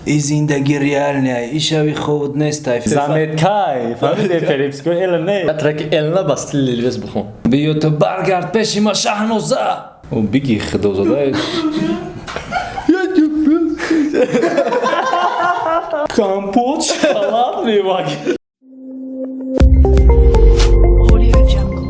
И зиндагӣ реальная, и шави хобот нестай. Заметкай, фаҳмиде переписка эл не. Треки Элна ба стили Лилвес бухон. Биё ту баргард пеши ма, Шаҳноза. О, биги худозода. Компот шоколад мевак. Audio Jungle.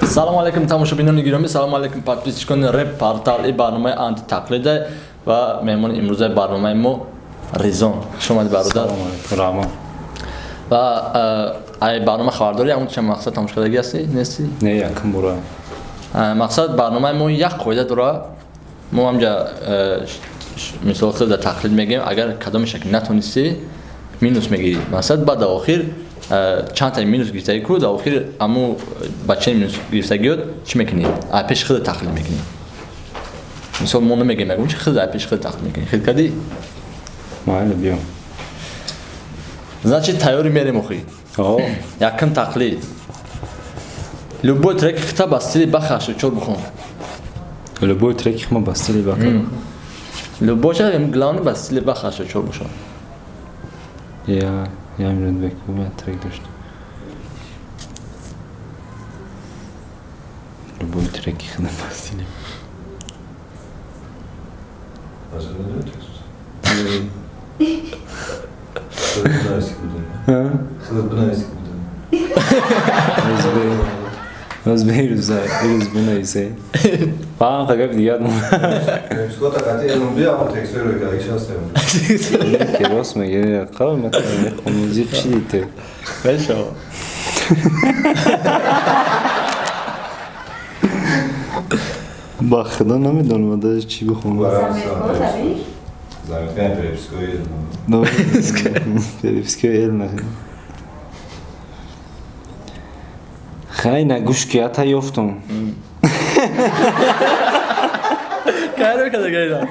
Салому алейкум, тамошобинони гиромӣ, салому алейкум, подписчикони Реп Портал. И барномаи антитақлида ва меҳмони имрӯзаи барномаи мо Ризон. Хуш омадӣ, бародар. Салому алейкум, раҳмат. Ва ай барнома хабардорӣ, ҳамун чӣ мақсад тамошокардагӣ ҳастӣ, нестӣ? Не, якум бора. Мақсад барномаи мо як қоида дора. Мо ҳамҷа мисол худ дар тақлид мегӯем, агар кадомеша ки натонистӣ, минус мегирӣ. Мақсад баъд дар охир чандта минус гирифтагӣ ку, дар охир аму бачаи минус гирифтагиёт чӣ мекунӣ? Ай пеши худ тақлид мекунӣ. Мисол мо намегӯем ягон чи, худ ай пеши худ тақлид мекунӣ. Хел кардӣ? Майли, биё. Значит, тайёрӣ, мерем охи. О, Якум тақлид. Любой трек хита ба стили Баха 84 бухон. Любой треки ма ба стили Баха. Любой ша, главное, ба стили Баха 84 бошад. Я минут бек, я трек дошт. Любой треки хита ба стили. Даже не текст. Худат бинависи будем. Худат бинависи будем. Роз бе ирӯз ирӯз бинависе. Фақат гап дигар Психота қати элм бия ҳам текстҳои рӯй карда ҳастем. ки рост мегӯӣ, қавм музик чӣ дите? Мешава. Ба худо намедонам даже чӣ бихонам. Заметкаи перепискаи. Переписка эл на. Хай, на гӯш ки ята ёфтум. Кайро када гайра.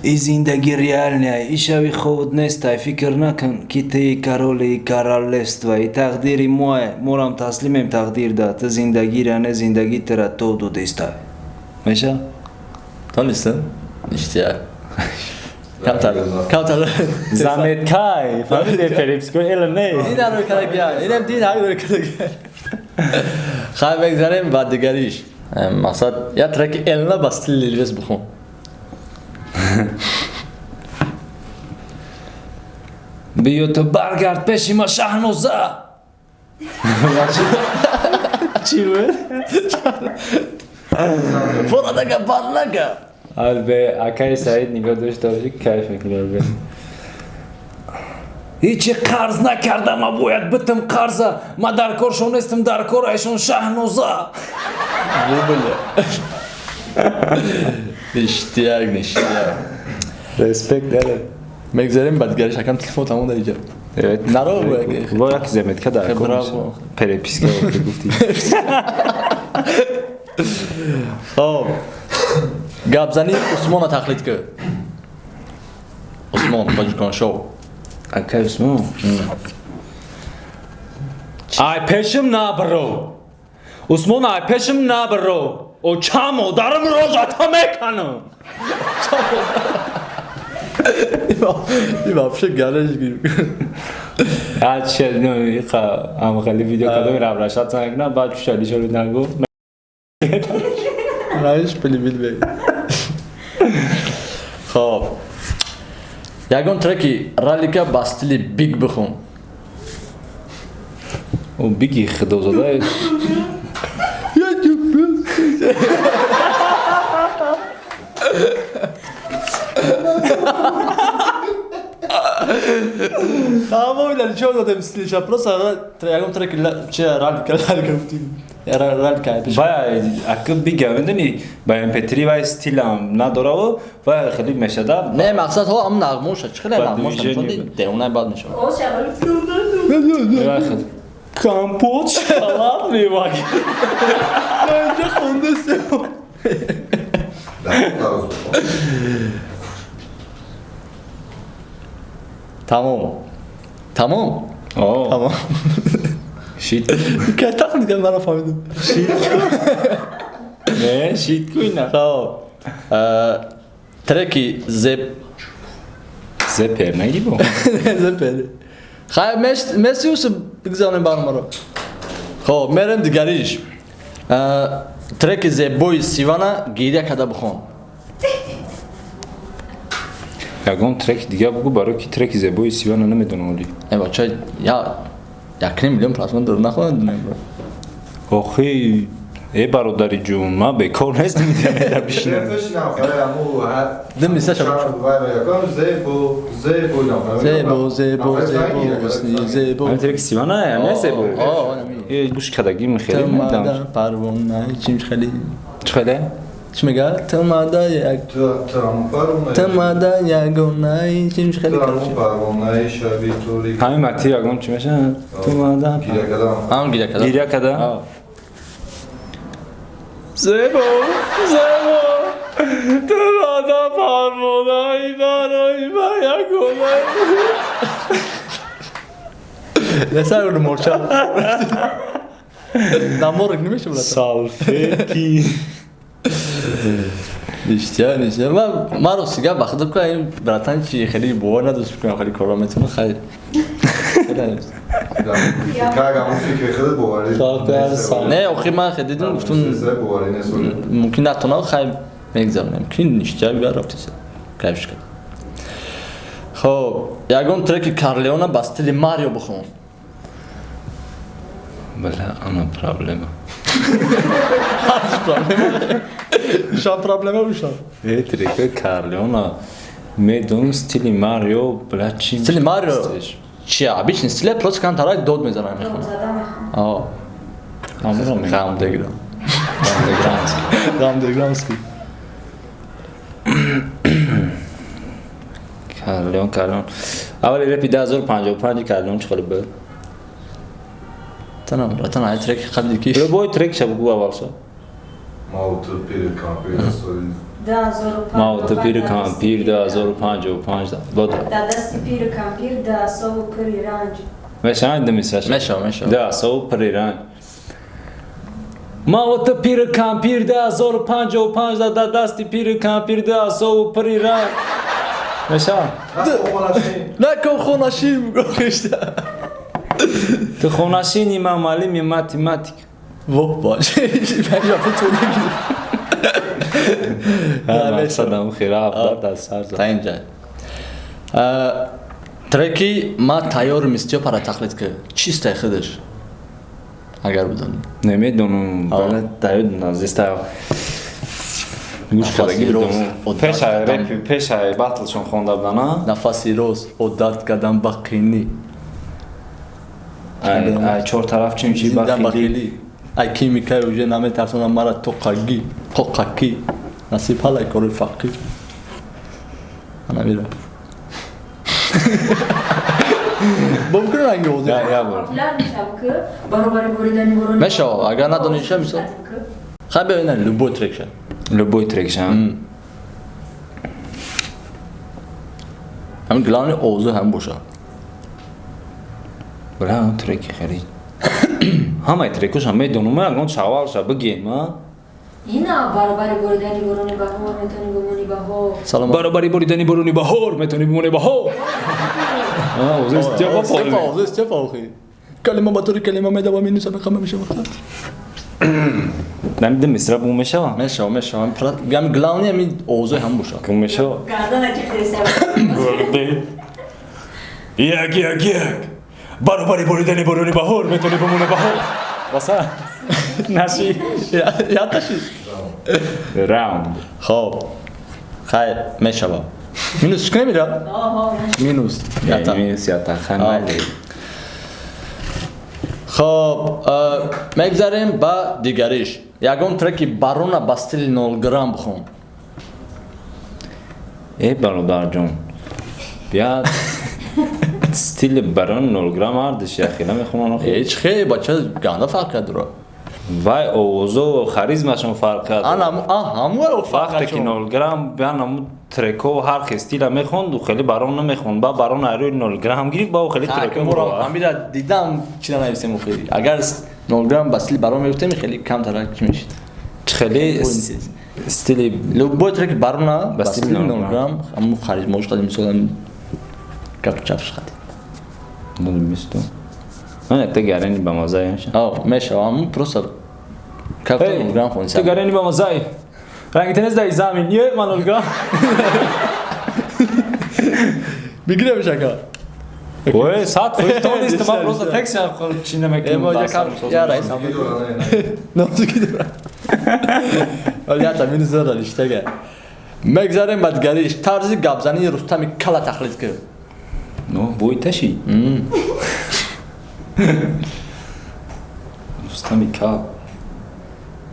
И зиндагӣ реальная, и шави хобот нестай. Фикр накун, ки тии короли королевства. И тақдири мое, морам таслимем тақдир да. Ту зиндагира не, зиндагӣ тира то додестай. Меша? Тонистам? Ништяк. Камтар. Камтар. Заметкай, фаҳмиде переписка эл не. Дин ҳар када гия. Инам дин ҳар када гия. Хай, мегзарем ба дигариш. Мақсад я треки Элна ба стили Лилвес бухон. Биё ту баргард пеши ма, Шаҳноза. Чӣ буд? Форадага барнага. Албе акаи Саид нигоҳ дошта бошӣ, кайф мекунӣ албе. Ҳичи қарз накардам, ма бояд битим қарза. Ма дар коршон нестам, дар кор айшон, Шаҳноза. Бубля. Ништяк, ништяк. Респект эле. Мегзарем ба дигариш, акам телефон тамом дар иҷа. Наро Во як заметка дар кор. Браво. Переписка ки гуфтӣ. Хоб. Гапзани Усмона тақлид кӣ. Усмон Тоҷикон шоу. Акаи Усмон. Ай пешим набро. Усмон, ай пешим набро. О ча модарам розата меканам. И вообще гараж гирифт. А че ну иқа ам хеле видео кадом раврашат занг баъд чушали шолу нагу. Раиш пилибил бе. Хоб. Ягон треки Ралика ба стили Биг бихон. О, биги худозода. Тамом дар чо додем стилиша, просто ягон треки че Ралика гуфтӣ. Ралика пеш. Вай ака бига медони ба MP3 вай стилам надораву вай хеле мешада. Не, мақсад ҳо ам нағмоша, чӣ хеле Ба нағмоша, движение. девонаи бад мешавад. Вай хеле Компот шоколад мевак. Инҷа хондастем. Дар Тамом. Тамом. О, Тамом. шит. Ка тақлид кард, ман фаҳмидам. Не, шит куйна. Хоб. Треки зеб Зепер нагибо. Зепер. Хай месиус бигзанем барномаро. Хоб, мерем дигариш. Треки зебои Сивана гиря карда бихон. Ягон трек дига бугу, барои ки треки зебои Сивана намедонам оли. Э бача, я 1,5 миллион просмотр нахоҳанд дунем бро. Охи, э бародари ҷун, ман бекор нестам интернета бишинам. Дим мисаша. Зебо, зебо, зебо, зебо, зебо, зебо. Ҳамин треки Сивана не зебо? Э гӯш кардагим хеле медам. Парвона чим хеле. Чӣ хеле? Чӣ мега? Тумада як тумада ягонаи чим хеле. Парвонаи шаби торик. Ҳамин мотив ягон чӣ мешавад? Тумада. Гиря кардам. Ҳам гиря кардам. Гиря кардам? Зебо, зебо, тумада парвонаи барои ман ягонаи. Лесар морча. Наморг намешавад. Салфетки. Ништя, ништя. Ман рости гап ба худо ин братан чи хеле бовар надошт кунам, хеле корро метавонам, хай. Не, охи ман хеле дидам, гуфтум мумкин натонам, хай мегзаронем. Ки ништя бия рафтиса. Кайфш кард. Хоб, ягон треки Карлеона ба стили Марио бихон. Бля, ана проблема. Проблема. Ишан проблема бишан. Э, трека Карлеона медонам стили Марио, бля, чи стили Марио чи обычный стиле, просто кан тарак дод мезанам мехонам. Аа. Ҳамонро мегӯям. Ғам деграм. Ғам деграмский. Карлеон, Карлеон. Аввали репи 2055 Карлеон чӣ хеле буд? Танам, братан, ай трек қабли ки. Любой трек ша бугу аввалша. Мауту пири кампир Мауту пири кампир 2055. Да дасти пири кампир да асову пири ранҷ. Мешавад димисаш? Мешава, мешава. Да асову пири ранҷ. Мауту пири кампир 2055 да дасти пири кампир да асову пири ранҷ. Мешавад? Накун хонашин гӯхишта. Ту хонашини ман муаллими математика. Воҳ бош. Мақсадам хира дар сар та инҷа. Треки ма тайёрм Стёпара тақлид ки. Чистай худаш. Агар бидонӣ. Намедонам, бала тайёр назиста. Гӯш кардаги будам. Пеша реп, пеша батлшон хонда будан, а? Нафаси рост одат кардам ба қинӣ. Ай чор тараф чим чи бахилӣ. Ай кимикай уже наметарсонам мара тоқагӣ, тоқакӣ. Насиб ҳалай кори фақир. Ана мира. Бом кун ранги ози. Я бор. Мешава, агар надониша мисол. Хай бибин любой трек ша. Любой трек ша. Ҳам главный овозу ҳам боша. Бля, треки хеле. Ҳамаи трекоша медонам, ягон чавалша бигем, а? Ина баробари боридани борони баҳор метавонӣ бимонӣ баҳор. Салом. Баробари боридани борони баҳор метавонӣ бимонӣ баҳор. А, ози Стёпа Стёпа, ози Стёпа охи. Калима ба тури калима медава минуса мехама мешава. Намидам мисра бу мешава? Мешава, мешава. Гам главный ами овозои ҳам боша. Кум мешава? Гардана чи хеле Як, як, як. Баробари боридани борони баҳор метавонӣ бимонӣ баҳор. Баса? Наши. Яташи. Раунд. Хоб. Хай мешава. Минус чӣ намера? Минус. Ята. Минус ята. Хай майли. Хоб, мегзарем ба дигариш. Ягон треки барона ба стили 0 грамм бихон. Э бародарҷон. Бия стили барон 0 грамм ардиш яхи намехонам охи. Ҳеч хе бача ганда фарқ кард дура. Вай овозо харизмашон фарқ кард. Ана ҳамуро фарқ вақте ки 0 грамм биан ҳаму треко ҳар хел стила мехонд, хеле барон намехонд. Ба барон айрӯи 0 грамм гирифт, ба хеле треко. Моро ҳамира дидам чира нависем охи. Агар 0 грамм ба стили барон мегуфтем хеле камтар чӣ мешид. Хеле стили Любой трек баруна ба стили нолграмм, ҳамун харизмош қадим мисол гап чапш қадим. Нол бисту. Ман якта гарани ба мазай меша. Ав, мешава, ҳамун просто капта нолграмм хонисам. Ту гарани ба мазай. Ранги тенес дай замин. Е, ман нолграмм. Бигирем шака. Ой, 100% то нест, ман просто текст чи намекунам. Мо якам я раис. Нозуки дора. Вале ята минус дора лиштага. Мегзарем ба дигариш. Тарзи гапзании Рустами кала тақлид кир. Ну, бой таши. Рустами кал.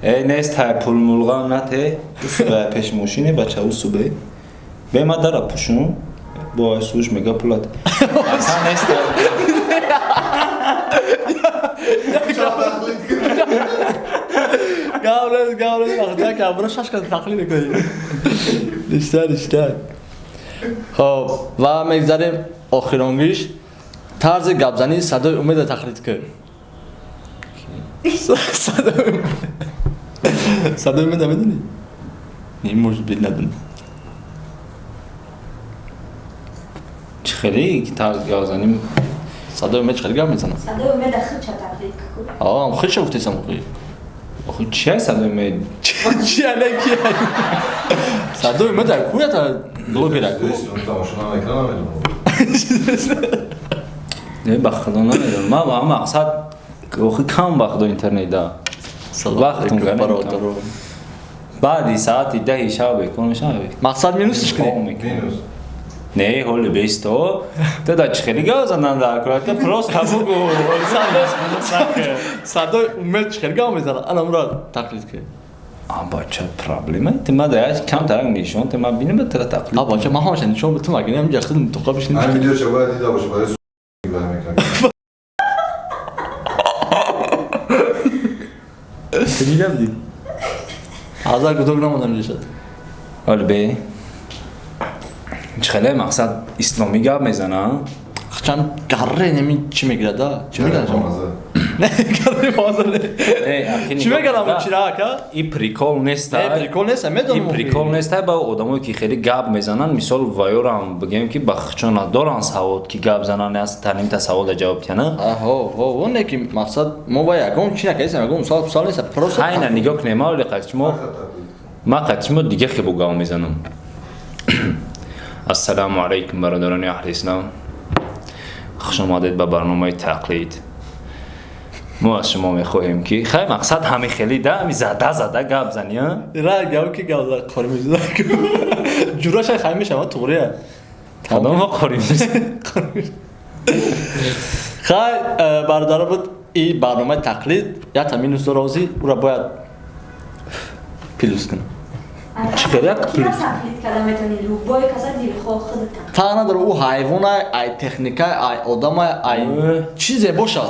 Эй, нест ҳай пул мулғам нате. Усубе пеш мошине бача усубе. Бе ма дара пушун. Бо ай суш мега пулат. Аса нест. Гаврез, гаврез, вақт ка бро шаш кас тақлид мекунӣ. Ништар, ништар. Хоб, ва мегзарем охиронгиш. Тарзи гапзании Садои Умеда тақлид кир. Садои Умед. Садои Умеда медонӣ? Не, может быть, надонӣ. Чӣ хеле тарзи гапзанӣ? Садои Умед чӣ хеле гап мезанад? Садои Умеда худша тақлид кун. А, худша гуфтесам охи. Охи чи аст Садои Умед? Чи алеки? Садои Умед ку ята блогера ку? Тамошо намекунам, намедонам. Не, ба худо намедонам. Ман ба мақсад охи кам вақт до интернет да. Вақтум бародаро. Баъди саати 10 шаб бекор мешавам. Мақсад минусиш кунӣ? Минус. Не, ҳоли бесто. Ту да чӣ хеле гап задан дар кор? Ту просто бугу. Садои Умед чӣ хеле гап мезанад? Ана муро тақлид кун. А бача проблема? Ту ма да камтарак нишон, ту ма бинем тра тақлид. А бача ман ҳамаша нишон битум, агар ҳаминҷа худ интихоб бишинӣ. Ҳамин видеоша бояд дида бошӣ, барои нигоҳ мекунам. Ту дида будӣ? Ҳазар гудок намонда мешад. Ҳоли бе. Чӣ хеле мақсад исломӣ гап мезана? Чанд гарре неми чӣ мегирад, а? Чӣ мегирад? Не, гарре боза не. Чӣ мегирам чира ака? И прикол нест. Не, прикол нест, медонам. И прикол нест, ба одамое ки хеле гап мезананд, мисол ваёрам бигем ки ба хчона доранд савод ки гап зананд, аз танимта савола ҷавоб диҳанд. Аҳо, ҳо, он не ки мақсад мо ва ягон чӣ накардем, ягон мисол писал нест, просто Хайна нигоҳ кунем, ма оли қадчи мо ма қадчи мо дига хебо гап мезанам. Ассалому алайкум бародарони аҳли ислом. Хуш омадед ба барномаи тақлид. Мо аз шумо мехоҳем ки хай мақсад ҳами хеле да ҳами зада зада гап зани, а? Ра гап ки гап зад, қори мезад. Ҷураша хай мешава, туғрия. Кадом мо қори мезад? Хай бародаро буд и барномаи тақлид, якта минус дора озӣ, ура бояд плюс кунам. Чӣ хеле як плюс? Тақлид карда метавонӣ любой каса дилхоҳ худат тақлид. Фарқ надора, ӯ ҳайвонай, ай техникай, ай одамай, ай чизе боша.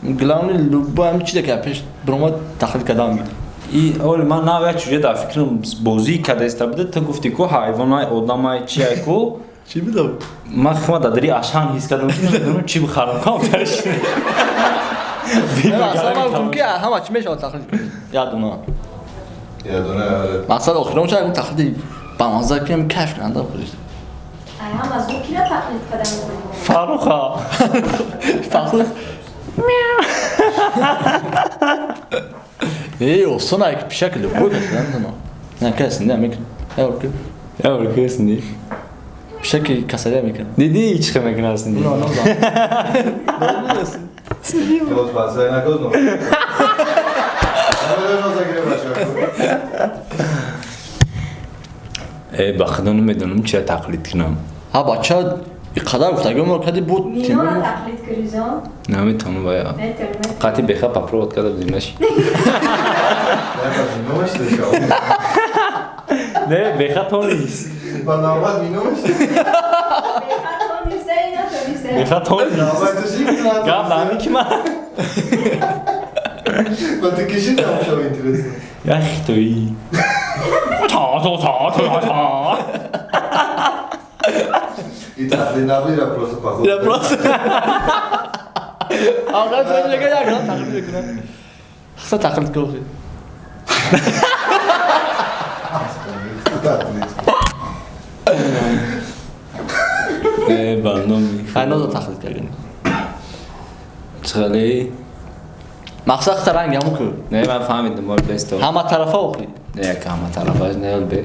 Главное, любой ҳам чизе ки пеш биромад тақлид кардан мегирад. И оли ман нав як чизе дар фикрам бозӣ карда иста буда, ту гуфтӣ ку ҳайвонай, одамай, чиай ку? Чӣ буда? Ман худам дар дари Ашан ҳис кардам ки намедонам чӣ бихарам, камтарш. Аслан ман гуфтам ки ҳама чӣ мешавад тақлид кунӣ? Як дона. Як дона, оре. Мақсад охирон ча ягон тақлиди бамазза кунем, кайф кунанда худиш. Ай ҳам аз ӯ кира тақлид карда метавонӣ? Фарруха. Фаррух. Эй, осон ай пишак любой кас, намедонам. Не, кас не мекунам. Явр ки. Явр кас не. Пишаки касалия мекунам. Диди чӣ хел мекунад синди? Не, не, не. Боз пасай накоз но. Э, ба худо намедонам чия тақлид кунам. Ҳа, бача, иқадар гуфтагиҳо моро кади буд. Минора тақлид кунӣ, Наметавонам бая. Метавонӣ. Қати беха попробовать карда будем, наши. Не, беха то нест. Ба навбат миномаш. Беха то нест, ина то нест. Беха то нест. Навбат то шик. Гап нами ки ман. Ба ту киши тамошо интересно. Як хитои. Та та та та та. И тақлид набуд, ира просто поход. Ира просто. Ага, френ мега як грам тақлид мекунад. Хса тақлид кун. Э, ба номи. Хай, ноза тақлид кардем. Чхали. Мақсад хта ранг ҳамун ку. Не, ман фаҳмидам, мол бесто. Ҳама тарафа охи. Не, як ҳама тарафаш не, ол бе.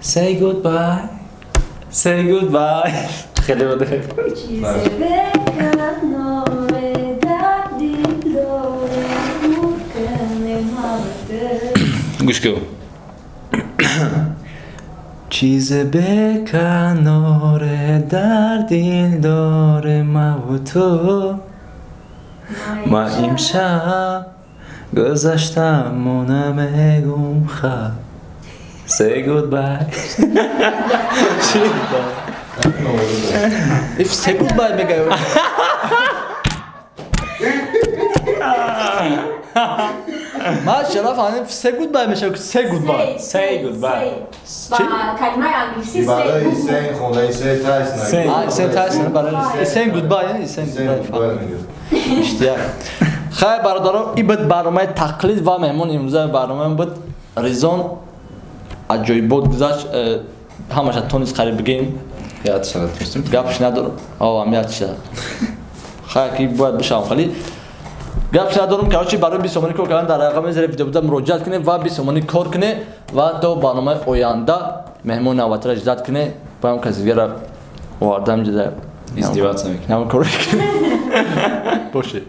Say goodbye. Say goodbye. Хеле баде. Чизе беканоре дар дилдоре муркане мавте. Гӯш кун. Чизе беканоре дар дил доре маву ту, ма имшаб гузаштаму намегум хаб. Say goodbye. If say goodbye мегӯяд. Ман шараф фаҳмидам say goodbye мешавад ки say goodbye. Say goodbye. Ба калимаи англисӣ Барои say Исен хонаи Се Тайсон. Say. А, say Tyson барои say goodbye, say Исен goodbye. goodbye мегӯяд. Иштиёқ. Хай, бародаро, ин буд барномаи тақлид ва меҳмони имрӯзаи барномаи буд Ризон. Аҷоибот гузашт, ҳамаша тонист қариб бигем. Яд шавад дӯстум. Гапш надорам. О, амият шуда. Хай, ки бояд бишавам хали. Гапш надорам, короче, барои 20 сомонӣ кор кардан дар рақами зери видео буда муроҷиат кунед ва 20 сомонӣ кор кунед ва то барномаи оянда меҳмони навбатиро иждат кунед. Баям каси дигара овардам ҷида. Издеваться мекунем. Ҳамон кор мекунем. Боше.